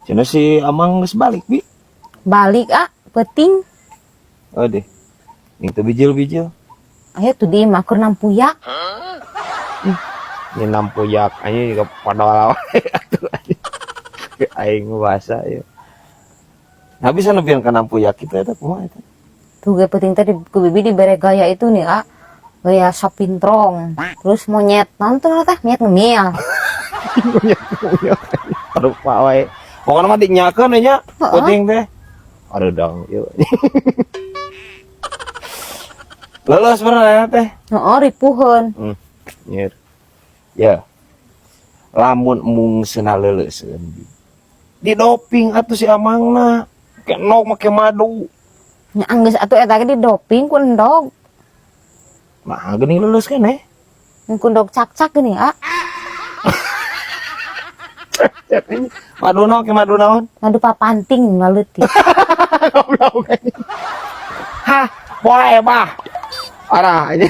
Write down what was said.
Cenah si Amang geus balik, Bi. Balik ah, peuting. Oh deh. Ning teu bijil-bijil. Aya tuh di imah keur nampuyak. Ini nampuyak anjing juga pada wae atuh anjing. Aing bahasa ya. Nah, bisa nepian ka nampuyak kitu eta kumaha eta? Tuh ge peuting tadi ku Bibi dibere gaya itu nih ah. Gaya sapintrong. Terus monyet, naon tuh teh? Monyet ngemil. Monyet rupa wae. Pokoknya mah dinyakeun nya peuting teh. Aduh dong, yuk. Leuleus bener teh. Heeh, ripuheun. Nyir. Ya. Lamun embung seuna leuleuseun. Di doping atuh si Amangna. Ke endog make madu. Nya anggeus atuh eta ge di doping ku endog. Nah, geuning leuleus keneh. Ku endog cak-cak geuning ah. Cak ini. Madu naon ke madu naon? Madu papanting maleutik. Goblok anjing. Hah, poe bah. Arah ini.